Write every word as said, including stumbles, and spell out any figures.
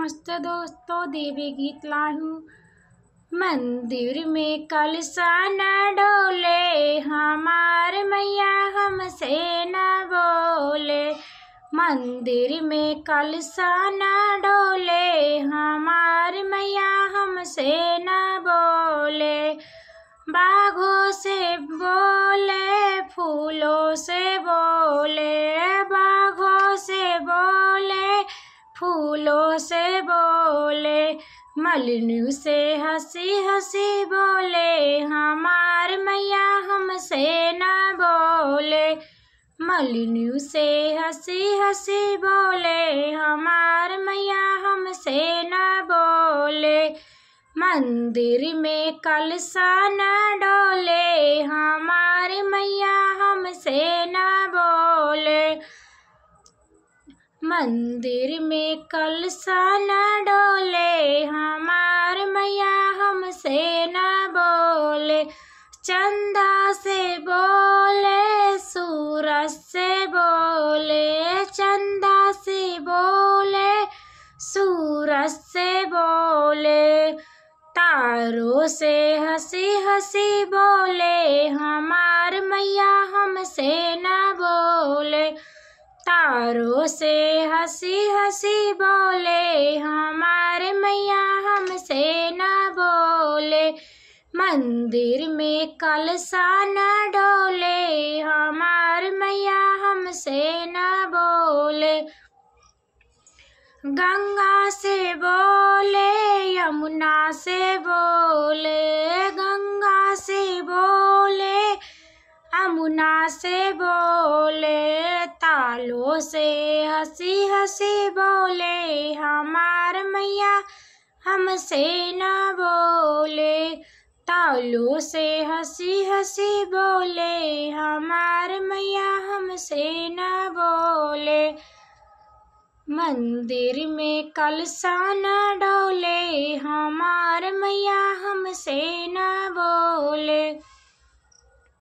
नमस्ते दोस्तों, देवी गीत लायूं। मंदिर में कलसा न डोले, हमार मैया हमसे न बोले। मंदिर में कलसा न डोले, हमार मैया हमसे न बोले। बागों से बोले, फूलों से बोले, बागों से बोले, फूलों से बोले। मलिनियों से हँसी हँसी बोले, हमार मैया हमसे न बोले। मलिनियों से हँसी हँसी बोले, हमार मैया हमसे न बोले। मंदिर में कलसा न डोले, हमार मैया हमसे न बोले। मंदिर में कलसा न डोले, हमार मैया हमसे न बोले। चंदा से बोले, सूरज से बोले, चंदा से बोले, सूरज से बोले। तारों से हँसी हँसी बोले, हमार मैया हमसे न बोले। तारों से हँसी हँसी बोले, हमार मैया हमसे न बोले। मंदिर में कलसा न डोले, हमार मैया हमसे न बोले। गंगा से बोले, यमुना से बोले, गंगा से बोले, यमुना से बोले। तालों से हँसी हँसी बोले, हमार मैया हमसे न बोले। तालों से हँसी हँसी बोले, हमार मैया हमसे न बोले। मंदिर में कलसा न डोले,